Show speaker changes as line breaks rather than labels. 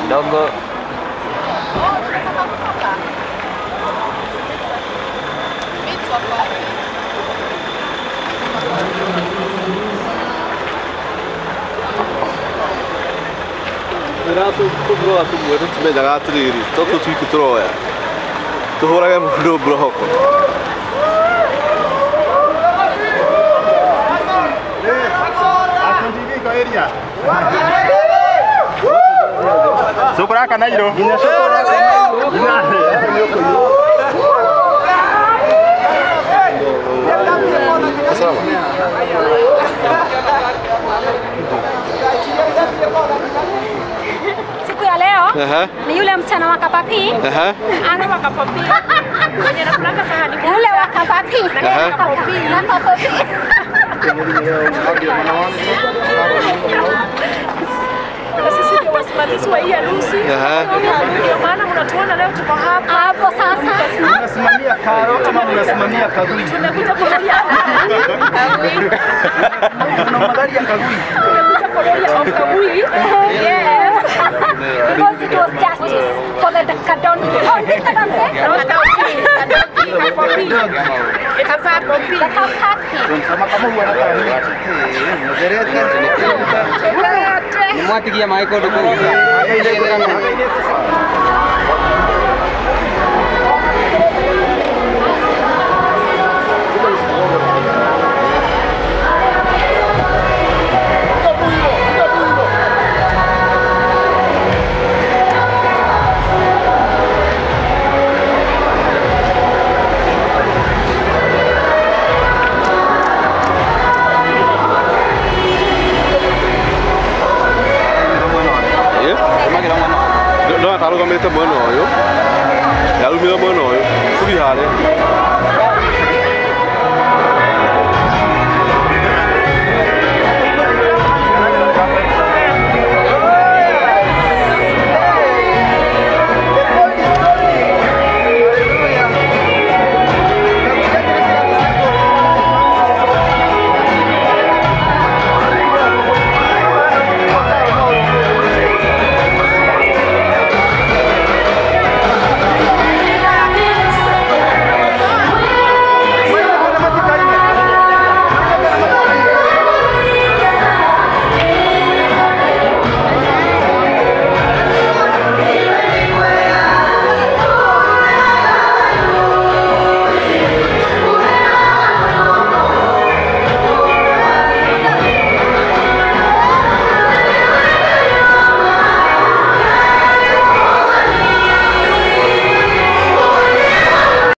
Dogo.
Siku ya leo ni yule msichana wa Kapapi. Ana wa Kapapi. Mwenye anakulanga sahani. Yule wa Kapapi. Na Kapapi.
Na sisi ndio wasimamizi wa hii harusi. Ndio maana mnatuona leo tuko hapa.
Hapo sasa.
Mnasimamia karo ama mnasimamia kagui?
Tunakuja kuloria.
Kuna magari ya kagui.
Tunakuja kuloria of kagui.
Yes. Because it was justice for the Kadon. Oh, is it Kadon?
Mwatigia maiko duko.
No, atarugamĩte mwena ũyũ, nĩarumire mwena ũyũ, tũthiĩ harĩa.